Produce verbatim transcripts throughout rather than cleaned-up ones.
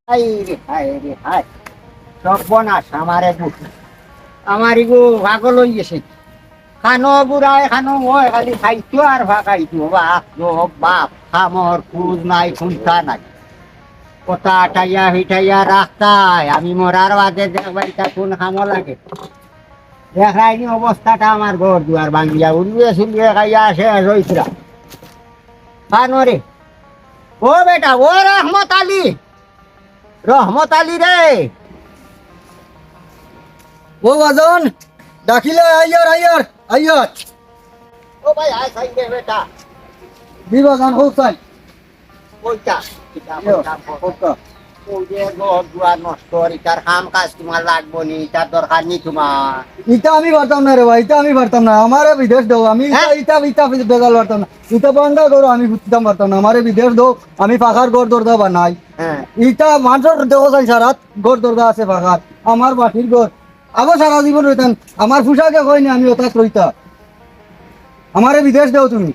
হায় রে, হায় রে, হায়। সর্বনাশ আমার এগু। আমার এগু পাগল অই গেছে। খানো বুড়ায় খানো অয়, খালি খাইতো আর ফাঁকাইতো। বাপ গো বাপ, কামর খুঁজ নাই, কুন্তা নাই। কথা আটাইয়া ফিটাইয়া রাখতায়, আমি মরার বাদে দেখবায় ইতা কুন কামো লাগে। দেখরায়নি অবস্থাটা আমার, ঘর দুয়ার ভাঙ্গিয়া উলুয়ে সুলুয়ে খাইয়া শেষ অইতরা। খানো রে, ও বেটা, ও রহমত আলী, রহমত আলী রে। ও বাজান, ডাকিলে আইয়ার, আইয়ার, আইয়ার। ও ভাই, আয় সাইডে বেটা। জি বাজান, হোক সাই। কইতা, কিতা ইয়ো, কইতা, কইতা। কইতা। ওই যে ঘর দুয়ার নষ্ট, ইতার কাম কাজ তোমার লাগবো নি, ইতার দরকার নি তোমার। ইতা আমি পারতাম না রে ভাই, ইতা আমি পারতাম না। আমারে বিদেশ দেও, আমি ইতা, হ্যাঁ? ইতা, ইতা বেজাল পারতাম না। ইতা বান্দা করো, আমি ফুটতাম পারতাম না। আমারে বিদেশ দেও, আমি পাকার ঘর দরজা বানাই। হ্যাঁ। ইতা মানষর দেখো চাই সারাত ঘর দরজা আছে পাকার। আমার মাটির ঘর। আবো সারা জীবন রইতাম। আমার পোশাকে কই না আমি ওটাত রইতা। আমারে বিদেশ দেও তুমি।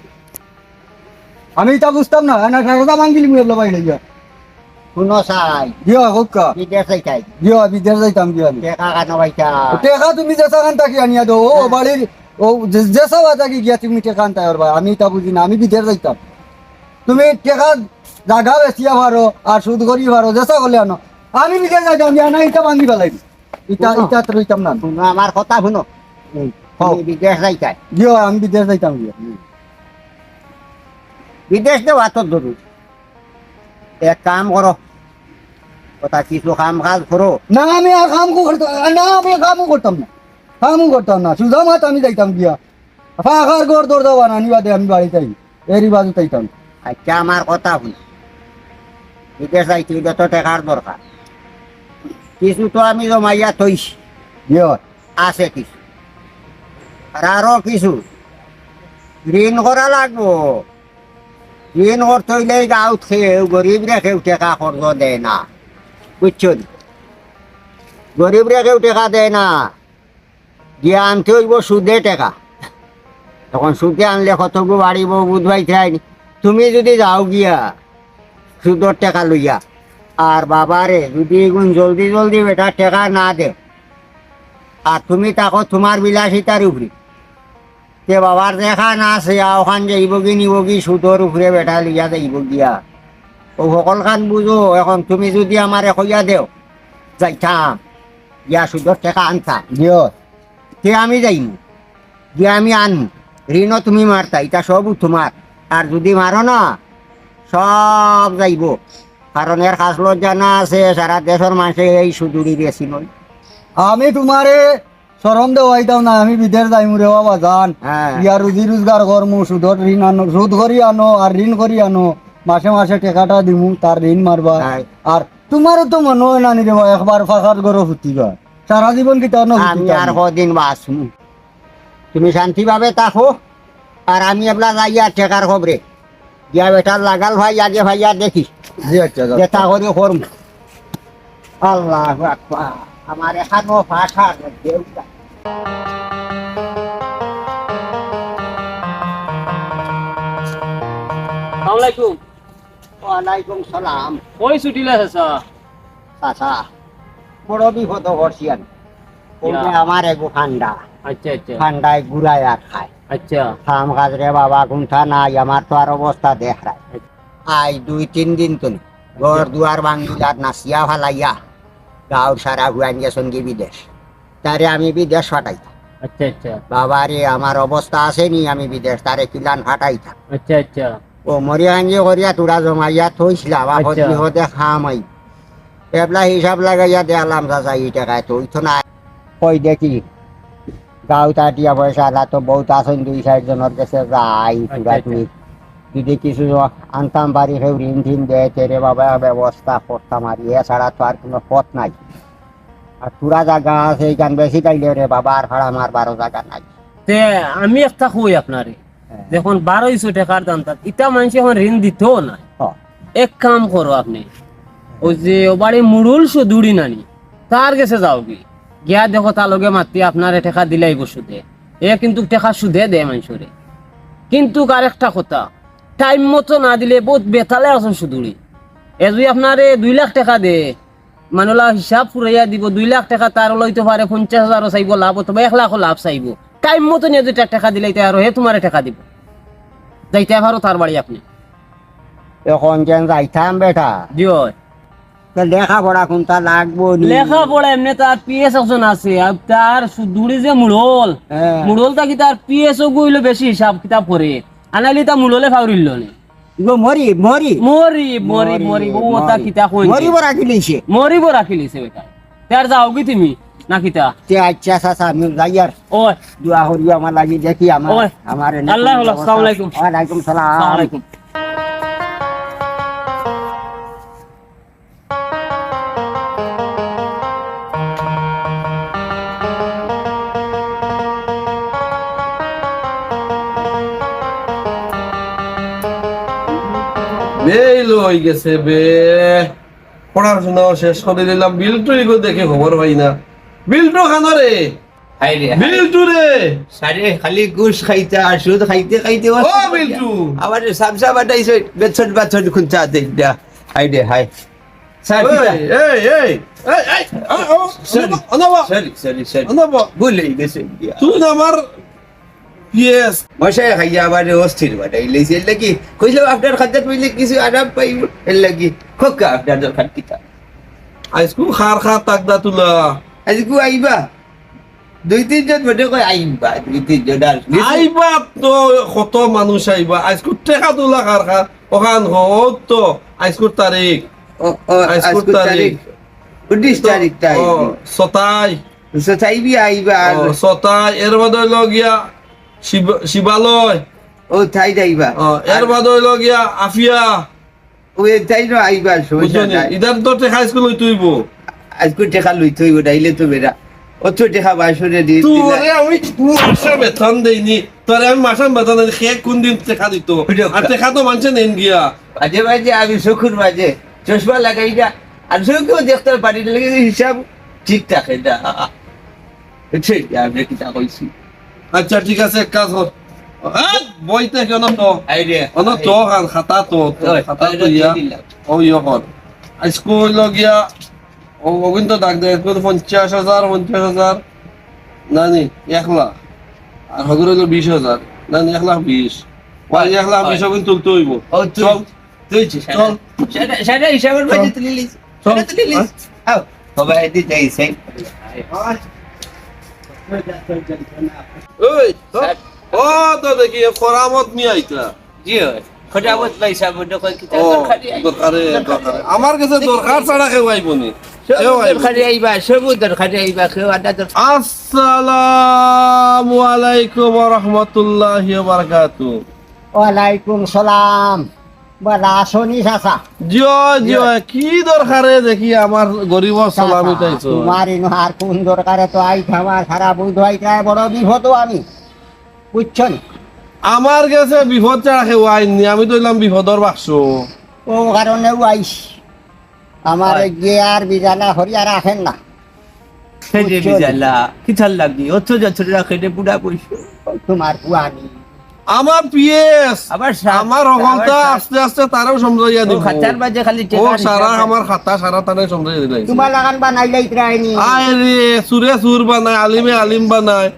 আমি ইতা বুঝতাম না। না সারাটা ভাঙ্গিলি মুই এবলা বাইরে গিয়া। হুনো সাই। দিও, হোক্কা। বিদেশ যাইতাই। দিও, বিদেশ যাইতাম দিও আমি। টেকা কেনে পাইতা? টেকা তুমি যেসাখান থাকি আনিয়া দেও। ও হ্যাঁ। বাড়ির, ও যে, যেসাখান থাকি গিয়া তুমি টেকা আনতায় পারবা। আমি ইতা বুঝি না। আমি বিদেশ যাইতাম। তুমি টেকা জাগা বেচিয়া পারো, আর সুদ করি পারো, যেসা করলে আনো। আমি বিদেশ যাইতাম, ইয়া না, ইতা ভাঙ্গি ফালাইবি। ইতা, হুনো। ইতা তো রইতাম না। হুনো, আমার কথা হুনো। হুম। তুমি বিদেশ যাইতায়। জিও, আমি বিদেশ যাইতাম, জিও। হুম। বিদেশ দেওয়া তো জরুরি। এক কাম করো, কথা কিছু কাম কাজ করো। না, আমি আর কাম করতাম না, আমি কামও করতাম না, কামও করতাম না। সুজা মাত আমি যাইতাম গিয়া। পাকার ঘর দরজা বানানি বাদে আমি বাড়িত আইমু, এরি বাজু তাইতাম। আচ্ছা, আমার কথা হুন, বিদেশ যাইতে অইলে তো টেকার দরকার। কিছু তো আমি জমাইয়া থইছি, ইয়ো। আছে কিছু, আর আরো কিছু ঋণ করা লাগবো। ঋণ করতে অইলে এই গাঁওত কেউ, গরিবরে কেউ টেকা কর্জ দেয় না, বুঝছো নি? গরিবরে কেউ টেকা দেয় না। গিয়া আনতে অইবো সুদে টেকা। তখন সুদে আনলে কতগু বাড়িবো, বুঝবায় চাইনি। তুমি যুদি যাও গিয়া সুদর টেকা লইয়া, আর বাবারে যুদি ইগুন জলদি জলদি বেটা টেকা না দেও, আর তুমি থাকো তুমার বিলাসিতার উপরে, তে বাবার যেখান আছে, আ, ওখান যাইবোগি নিবোগি, সুদর উপরে বেটা লইয়া যাইবো গিয়া। ও হকলখান বুঝো, এখন তুমি যুদি আমারে কইয়া দেও, যাইতাম, গিয়া সুদর টেকা আনতাম। দিও। তে আমি যাইমু, গিয়া আমি আনমু। ঋণও তুমি মারতা, ইতা সবউ তুমার। আর যুদি মারো না, সব যাইবো। কারণ এর খাসলত জানা আছে, সারা দেশর মানষে এই সুদুড়ি বেশি নয়। আমি তুমারে শরম দেওয়াইতাম না, আমি বিদেশ যাইমু রে বাবা জান। হ্যাঁ। ইয়া রুজি রোজগার করমু, সুদর ঋণ আনো, সুদ করি আনো আর ঋণ করি আনো, মাসে মাসে টেকাটা দিমু, তার ঋণ মারবা। হ্যাঁ। আর তুমারও তো মনো অয় না নি রে বা, একবার পাকার ঘরো ফুটিবা, সারা জীবন কিতা অনো আমি ফুটিতাম আর না। কদিন বাঁচমু? তুমি শান্তিভাবে থাকো, আর আমি এবলা যাইয়া টেকার খবরে গিয়া বেটার লাগাল ভাই আগে ভাইয়া দেখি। জি, আচ্ছা, আচ্ছা। যেতা করি করমু। আল্লাহু আকবার। আমার এখানো ভাষা দেউতা। আসসালামু আলাইকুম। ওয়ালাইকুম সালাম। কই ছুটিলা চাচা? চাচা, বড় বিপদো পড়ছি আমি। ওই যে ইয়া। আমার এগু ফান্ডা। আচ্ছা, আচ্ছা। ফান্ডায় ঘুরায় আর খায়। আচ্ছা। কাম কাজ রে বাবা, কুন্তা নাই, আমার তো আর অবস্থা দেখরায়। আচ্ছা। আইজ দুই তিন দিন তো নি। ঘর আচ্ছা। দুয়ার ভাঙ্গিলার নাচিয়া ফালাইয়া, গাঁওর সারা হুয়াইন গেছইন গি বিদেশ। তারে আমি বিদেশ ফাটাইতাম। আচ্ছা, আচ্ছা। বাবা রে, আমার অবস্থা আছে নি, আমি বিদেশ তারে কিলান ফাটাইতাম। আচ্ছা, আচ্ছা। ও মরি আঙ্গি করিয়া তুরা জমাইয়া থইছিলাম, আবার আচ্ছা। বিপদে খাম আই। এবলা হিসাব লাগাইয়া দেখলাম, চাচা, ই টেকায় তো অইতো না। কই দেখি, গাঁওত আটিয়া পয়সাআলা তো বউত আছইন, দুই চাইর জনর গেছে যাই, আচ্ছা, তুরা আচ্ছা। তুমি। যুদি কিছু আনতাম পারি, কেউ ঋণ টিন দেয়, তে রে বাবা ব্যবস্থা করতাম আর, এছাড়া তো আর কুনু পথ নাই। আর তুরা জাগা আছে, ইখান বেশি পাইলে রে বাবা, আর ভাড়া মারবারও জাগা নাই। তে আমি একটা কই আপনারে, হ্যাঁ। দেখুন, বারোইশো টেকার দাম তার, ইতা মানষে এখন ঋণ দিতও না। হ্যাঁ। এক কাম করো আপনে, ওই যে ও বাড়ি মুরুল সুদুড়ি নানি, তার গেছে যাওগি, গিয়া দেখো তার লগে মাতি আপনারে টেকা দিলাইবো সুদে। এ কিন্তু টেকা সুদে দেয় মানষরে। কিন্তু আরেকটা কথা, টাইম মতো না দিলে বউত বেতালে আছইন সুদুড়ি। এ যুদি আপনারে দুই লাখ টেকা দেয়, মানুলা হিসাব ফুরাইয়া দিব, দুই লাখ টেকা তার লইতো পারে, পঞ্চাশ হাজারও চাইবো লাভ, অথবা এক লাখও লাভ চাইবো। টাইম মতো নিয়া দুইটা টেকা দিলাইতে পারো, হে তুমারে টেকা দিবো। যাইতায় পারো তার বাড়ি আপনে। অখন যেন যাইতাম বেটা। জি অয়। তে লেখাপড়া কুনতা লাগবো নি? লেখাপড়া এমনে তার পিএস একজন আছে, আর তার সু-, দুড়ি যে মুড়ল, হ্যাঁ। মুড়ল থাকি তার পিএস ওগু অইলো বেশি হিসাব কিতাব করে। আনাইলে তা মুড়লে ফাউরিল নে। ইগু মরি, মরি। মরি, মরি, মরি, মরি। ও তা কিতা কইন? মরি বরা কিলিছে। মরি বরা কিলিছে বেটা। তে আর যাওগি তুমি, না কিতা? তে আচ্ছা, চাচা, আমি যাই আর। ওই। দোয়া করিও আমার লাগি, দেখি আমার, ওই। আমার এনে আল্লাহ কোনো হাফেজ, ব্যবস্থা। আসসালামু আলাইকুম। ওয়ালাইকুম সালাম। আসসালামু আলাইকুম। বেইল অই গেছে বে। পড়াশোনাও শেষ করি দিলাম, বিল্টু ইগো দেখি খবর পাই না। বিল্টু খানো রে? হায় রে, হায়। বিল্টু রে! সারে খালি ঘুষ খাইতা আর সুদ খাইতে খাইতে ও বিল্টু! আমারে সামসা বাটাইছে, বেছট বাছট খুনতা দেখ দা। হায় রে, হায়। স্যার, এই, কিতা? এই, এই, এই, এই, আ, আ, sorry, অনব, অনব। Sorry, sorry, sorry। অনব। ভুল অই গেছে গিয়া। তুই না আমার পিএস। মশায় খাইয়া আমারে অস্থির বানাই লইছে, এর লাগি কইলাম, "আপনার খাদ্যত বইলে কিছু আরাম পাইব।" এর লাগি, "খোকা, আপনার দরকার কিতা?" আইজকু খার খার তাকদা তুলা। আইজকু আইবা? দুই তিনজন মনে কয় আইবা, দুই তিনজন আর। আইবা তো, কত মানুষ আইবা। আইজকু টেকা তুলা খার খার, অখান হত তো, আইজকুর তারিখ। ও, ও, আইজকুর আইজকুর তারিখ। তারিখ। উনিশ তো, তারিখ তাই। ও, সতাই। সতাই বি আইবা আর। ও, সতাই, এর বাদে অইলো গিয়া শিব-, শিবালয়। ও, তাই যাইবা। ও, এর আর বাদে অইলো গিয়া আফিয়া। ওই তাই না আইবা, সমস্যা বুঝছো নি? নাই। ইদার তো টেকা আইজকু লইতে অইবো। আইজকু টেকা লইতে অইবো, নাইলে তো বেটা। অত টেকা বাসরে দিয়ে দিলা। তোরে আমি মাসে বেতন দেইনি, তোরে আমি মাসে বেতন দেইনি, কে কোন দিন টেকা দিত? বুঝো। আর টেকা তো মানষে নেইন গিয়া। মাঝে মাঝে আমি চকুর মাঝে চশমা লাগাই না, আর চোখেও দেখতে পারি না, লেগে হিসাব ঠিক থাকে না। বুঝছো? আমি কিতা কইছি। আচ্ছা, ঠিক আছে, এক কাজ কর। আ, বইতে কেন তো? আই রে। অন তো খান খাতা তো, তো ওই, খাতা ওই তো রে, ইয়া। দিলাম। ও ইয়া কর। আইজকু অইলো গিয়া, ও, অগুন তো ডাক দে, আইজকু পঞ্চাশ হাজার, পঞ্চাশ হাজার, না নি, এক লাখ। আর হগুর অইলো বিশ হাজার, না নি, এক লাখ বিশ। ওই, এক লাখ বিশ ওই। অগুন তুলতে অইবো। ও, তুই, চল। তুই চল। সেটা, সেটা, সেটা হিসাবের মাঝে চল। তুলিলিস। চল। সেটা তুলিলিস। হ্যাঁ? আও, বাবা, এদিকে যাই, সেই। ওই, তো, স্যার। ও, তো দেখি, এ করামত নিয়া আইতা। জি, হয়। খোঁজামত ভাই সাহেব, ওটা কয় কি তার ও, দরকারি আইছে? দরকারে, দরকারে। আমার গেছে দরকার ছাড়া কেউ আইবো নি। সব কেউ আইবো নি। দরকারি আইবা, সব দরকারি আইবা, কেউ আড্ডা দরকার। আসসালামু আলাইকুম ওয়া রাহমাতুল্লাহি ওয়া বারাকাতুহু। ওয়ালাইকুম সালাম। বালা আছো নি চাচা? জি অয়, জি অয়। কি দরকারে দেখি আমার গরিবর চাচা, সালামি চাইছো? তোমার ইনো আর কোন দরকারে তো আইতাম, আর খারাপ অই তো আইতায়, বড় বিপদো আমি। বুঝছো নি? আমার গেছে বিপদ ছাড়া কেউ আইন নি, আমি তো অইলাম বিপদর বাক্স। ও কারণেউ আইছি। আমার হয়। এই যে আর বিজালা হরিয়া রাখেন না। খেদে বুঝছো নি? বিজালা, কিতার লাগি? অত যা ছোট রাখে দে বুড়া বয়স। তোমার পুয়ানি। আমার পিএস, আবার সাত, আমার হকলতা আবার সাত। আস্তে আস্তে তারেও সমঝাইয়া ও দিব। খাতার মাঝে খালি ও টেকা সারা হিসাব। আমার খাতা সারা তারে সমঝাইয়া দিলাই। তোমার লাখান বানাইলাই ত্রাইনি। আয় রে, সুরে সুর বানায়, আলিমে আলিম বানায়।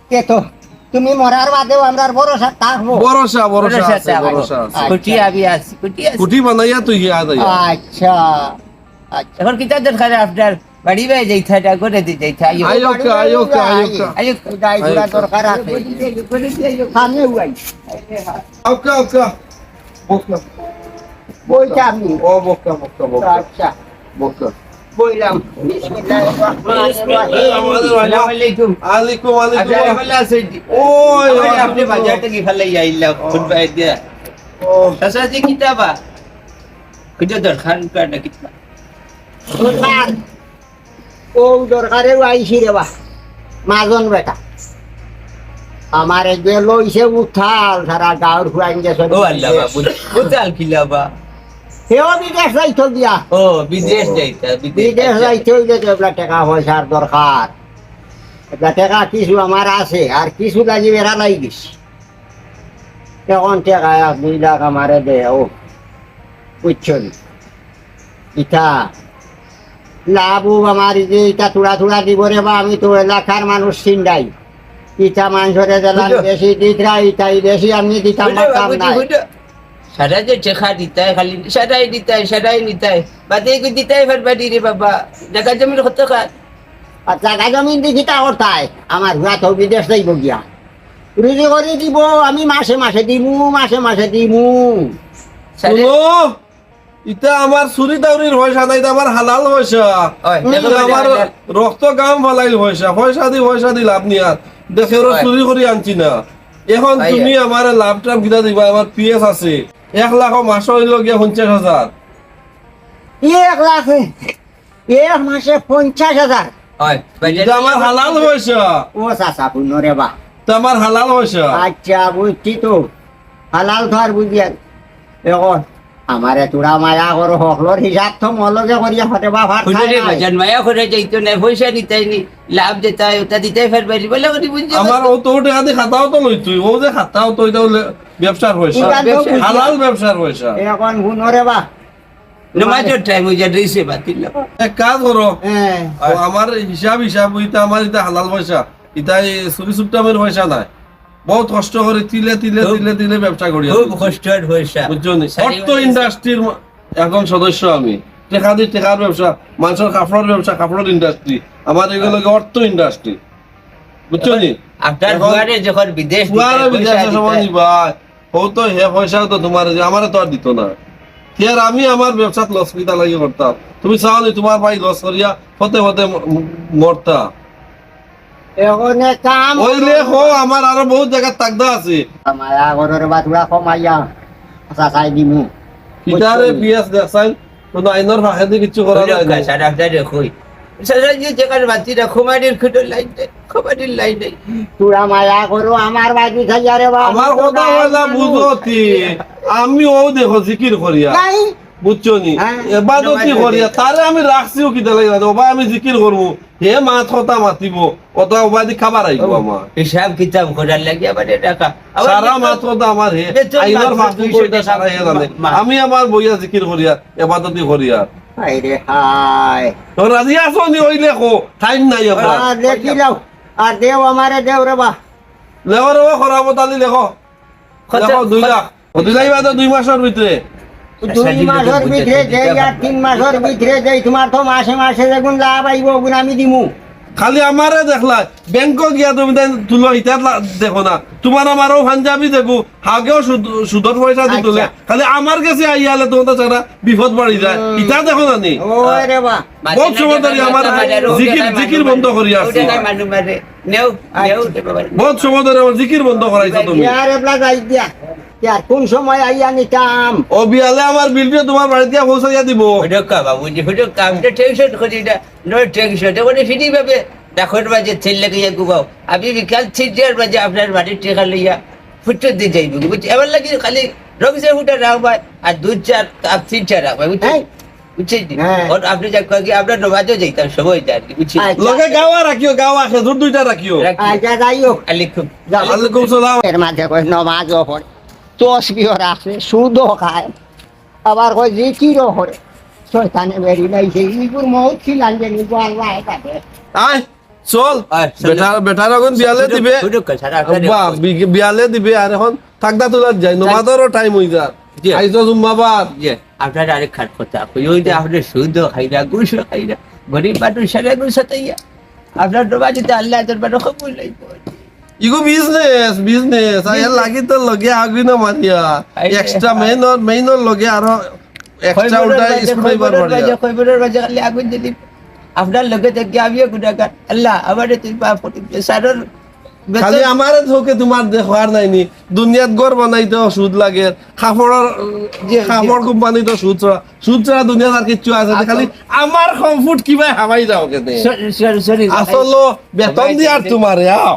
কে তো, তুমি মরার বাদেও আমরার ভরসা থাকবো। ভরসা, ভরসা ভরসা আছে, থাকবো। ভরসা আছে। আচ্ছা। কুটি আমি আছি, কুটি আছি। কুটি বানাইয়া তুই গিয়া আদাইয়া। আচ্ছা, আচ্ছা। এখন কিতা দরকার আপনার? বাড়ি বাড়ি যাইতা, এটা করে দি যাইতা। আইও। আইও কা, আইও কা, আইও কা। আইও। যাই, আইও ঘোরা কা। দরকার আছে। সামনে উয়াই। আও কা, আও কা। বসলাম। বইতে আপনি। ও, বক্কা, বক্কা, বক্কা। আচ্ছা। বক্কা। বইলাম। বিসমিল্লাহির রহমানির রহিম। আসসালামু আলাইকুম। আলাইকুম, আলাইকুম। আপনারা ভালা আছেন? ওই, আপনি বাজার থাকি ফালাই আইলা, ও। ফুটপাত দিয়া। ও। চাচা, যে কিতা বা? কিতা দরকার, কিতা না কিতা? দরকার। ও দরকারেউ আইছি রে বা, মাজন বেটা। আমারে যে লইছে উথাল, সারা গাঁওর ফুয়াইন গেছে ও আল্লাহ বা, বিদেশ। উথাল কিলা বা? হেও বিদেশ যাইতো গিয়া। ও, বিদেশ যাইতা, বিদেশ বিদেশ যাইতা। যাইতে অইলে তো এবলা টেকা পয়সার দরকার। এবলা টেকা কিছু আমার আছে, আর কিছু লাগি বেড়া লাগি গেছে। এখন টেকা এক দুই লাখ আমারে দে, ও, বুঝছো নি? ইটা লাভ আমার যে ইটা থুড়া থুড়া দিব রে বা, আমি তো এলাকার মানুষ চিন্ডাই। ইটা মানষরে দিলাম বুঝো। বেশি দিতরা, ইটাই বেশি আমি দিতাম বুঝো পারতাম বাবুজি, নাই। বুঝো। সারা যে টেকা দিতায়, খালি সারাই দিতায়, সারাই নিতায়। বাদে এগু দিতায় পারবা নি রে বাবা। জাগা জমির কত খাত? আর জাগা জমিন দি কিতা করতায়? আমার হুয়া তো বিদেশ যাইব গিয়া। রুজি করি দিব, আমি মাসে মাসে দিমু, মাসে মাসে দিমু। সারা হুনো, ইটা আমার চুরি দাউরির পয়সা না, ইটা আমার হালাল পয়সা। ওই, ইটা দেখো, আমার হালাল। রক্ত ঘাম ফালাইল পয়সা। পয়সা দি, পয়সা দি লাভ নি আর। দেখে ওরা ওই। চুরি করি আনছি না। এখন ওই। তুমি আমারে লাভ টাভ কিতা দিবা? আমার পিএস আছে। এক লাখ মাসে অইল গিয়া পঞ্চাশ হাজার। ই এক লাখ, এক মাসে পঞ্চাশ হাজার। ওই, ইটা আমার হালাল পয়সা। ও চাচা, হুনো রে বা। ইটা আমার হালাল পয়সা। আচ্ছা, বুঝছি তো। হালাল তো আর বুঝি আর। এখন আমারে তোরা মায়া করো, হকলর হিসাব তো মলকে করিয়া হতে বা ভাত হুনো খায় রে নাই। বাজান, মায়া করে যাইতো না, পয়সা দিতাই নি, লাভ দিতাই, ওটা দিতাই ফের বাড়ি বলে করি বুঝছো? আমার ও তো ওটা আদি খাতাও তো লই তুই, ও যে খাতাও তো এটা হলে ব্যবসার পয়সা, ইটা তো বুঝি। হালাল ব্যবসার পয়সা। এখন হুনো রে বা। নমাজর টাইম হয়ে যায়, রিসে বাতিল না। এক কাজ করো, হ্যাঁ। ও আমার হিসাব, হিসাব, ওইটা আমার এটা হালাল পয়সা, এটা এই চুরি চুট্টামের পয়সা নাই। বহুত কষ্ট করে তিলে তিলে খুব, তিলে তিলে ব্যবসা করি খুব আমি। কষ্টের পয়সা। বুঝছো নি? সারি অর্থ বানাইছে। ইন্ডাস্ট্রির ম-, একজন সদস্য আমি। টেকা দি টেকার ব্যবসা, মানুষের কাপড়ের ব্যবসা, কাপড়ের ইন্ডাস্ট্রি। আমার এগুলো অর্থ ইন্ডাস্ট্রি। বুঝছো নি? আপনার এখন ফুয়ারে যখন বিদেশ ফুয়ারে দিতে বিদেশে পয়সা সময় দিতে নিবা, ও তো হে পয়সাও তো তোমার, আমারে তো আর দিত না। কি আর আমি আমার ব্যবসাত লস কিতা লাগি করতাম? তুমি চাও নি তোমার ভাই লস করিয়া পথে পথে ম-, ম-, মরতা? এখন এক কাম ওইলে করো। হো, আমার আরো বহুত জায়গার তাগদা আছে। মায়া করো রে বা, থুড়া কমাইয়া চাচাই দিমু। কিতারে বুঝছো নি? পিএস দেখছাইন, কোনো আইনর ফাঁকেদি কিচ্ছু করা যায় না। সারা আপনারে কই। সারা যে জায়গার বাতিরা খোমারির খুঁটো লাইন দেয়, খোমারির লাইন দেয়। থুড়া মায়া করো, আমার বাজি খাইয়া রে বা, আমার আমি তো কথা নাই হয় না, মানুষ। বুঝো তি। আমি ও দেখো জিকির করিয়া। নাই। বুঝছো নি? হ্যাঁ। এবাদতি করিয়া, তারে আমি রাখছিও কিতা লাগি না, ওবা আমি জিকির করমু, হে মাত কথা মাতিব, ওটা ওবাদি খাবার আইব ও, আমার। হিসাব কিতাব করার লাগি আবার এটা কা-, আবার সারা বেতন, মাত কথা আমার হে, বেতন আইবার মাত্র ফাঁকু দুইশো কইটা টাকা সারা হে জানে। মা-, মা-, আমি আমার বইয়া জিকির করিয়া, এবাদতি করিয়া। হায় রে হায়। তো রাজি আছো নি ওই লেখো, টাইম নাই আমার। আর দেখি লাও, আর দেও আমারে দেও রে বা। লেখো রে বা, খরামত আলী লেখো। কত? লেখো দুই লাখ। ও দিলাই বাদে দুই মাসর ভিতরে। দুই মাসর ভিতরে দেই আর তিন মাসর ভিতরে দেই, তোমার তো মাসে মাসে যেগুন লাভ আইব, ওগুন আমি দিমু। খালি আমারে দেখলা, ব্যাংকো গিয়া তুমি তাই তুলো, ইটা লা-, দেখো না। তোমার আমারও পাঞ্জাবি দেখো, হাগেও সুদ-, সুদর পয়সা দি তুলে। আচ্ছা। খালি আমার গেছে আইয়ালে তোমার তো সারা বিপদ বাড়ি যায়। হুম। ইটা দেখো না নি? ওরে বা। বহুত সময় ধরে আমার জিকির, জিকির বন্ধ করি আসছি। নেও, নেও, আচ্ছা। বহুত সময় ধরে আমার জিকির বন্ধ করাইছো তুমি। ইয়ার এবলা যাই দিয়া। ইয়ার কোন সময় আইয়া নিতাম? ও বিয়ালে আমার বিলটা তোমার বাড়ি দিয়া পৌঁছাইয়া দিব। হুডক্কা বাবুজি, হুডক্কা, আমি তো টেনশন করি না। No tension, এটা মানে ফ্রি ভাবে ডাকর মাঝে তেল লাগাইয়া ঘুমাও। আমি বিকাল তিনটার মাঝে আপনার বাড়ির টেকা লইয়া ফুটতে দিয়ে যাইব। বুঝছি? এবার লাগি খালি রং সে ফুটা রাখবায় আর দুধ চা কাপ তিন চা রাখবায়, বুঝছি? হ্যাঁ। বুঝছেন নি? হ্যাঁ। ওর আপনি যা কয় কি, আমরা নমাজও যাইতাম, সময় যায় আর কি, বুঝছেন? আচ্ছা। লগে গাওয়া রাখিও, গাওয়া খেজুর দুইটা রাখিও। রাখি। আচ্ছা, যাই হোক। আলাইকুম। যাও। আলাইকুম সালাম। এর মাঝে কয় নমাজও পড়ে, তসবিও রাখে, সুদও খায়, আবার কয় জিকিরও করে। শয়তানে বেরি নাই, সেই ইগুর মৌত খিলান যে নিবো আল্লাহ জানে। আয়, চল। আয়, চল। বেটার, বেটার অগুন বিয়ালে দিবে। হুডক্কা, সারা আব্বা, বি-, বিয়ালে দিবে, আর এখন থাকদা তুলার যাই, নমাজেরও টাইম হই যা। জি। আইজ জুম্মাবার। জি, আপনার আরেক খাট কথা কই, ওই যে আপনি সুদ খাইরা, ঘুষ খাইরা, গরিব মানুষ সারা ঘুষ হতাইয়া, আপনার নমাজ দিতে আল্লাহ দরবারে কবুল হইব। Ego business, business. আই এর লাগি তো লগে আগুই না মারিয়া। আই রে। এক্সট্রা মেইন ওর, মেইন ওর লগে আরো এক্সট্রা কয়বরের উল্টা মাঝে, স্ক্রুড্রাইভার কয়বরের মারিয়া। মাঝে, কয়বরের মাঝে খালি আগুন দিলি। আপনার লগে দেখি আমিও গুনাহগার। আল্লাহ, আমারে তুই মাফ করি দে। সারর বেতন খালি আমারে চোখে তোমার দেখো আর নাইনি। দুনিয়াত ঘর বানাইতেও সুদ লাগে। কাপড়র, জি, জি। কাপড় কোম্পানিতেও সুদ ছাড়া। সুদ ছাড়া দুনিয়াত আর কিচ্ছু আছে না। আচ্ছা। খালি আমার কমফোর্ট কিভাবে হামাই যাও কেনে? Sorry, sorry, sorry. আসলে বেতন দি আর তোমারে, আও।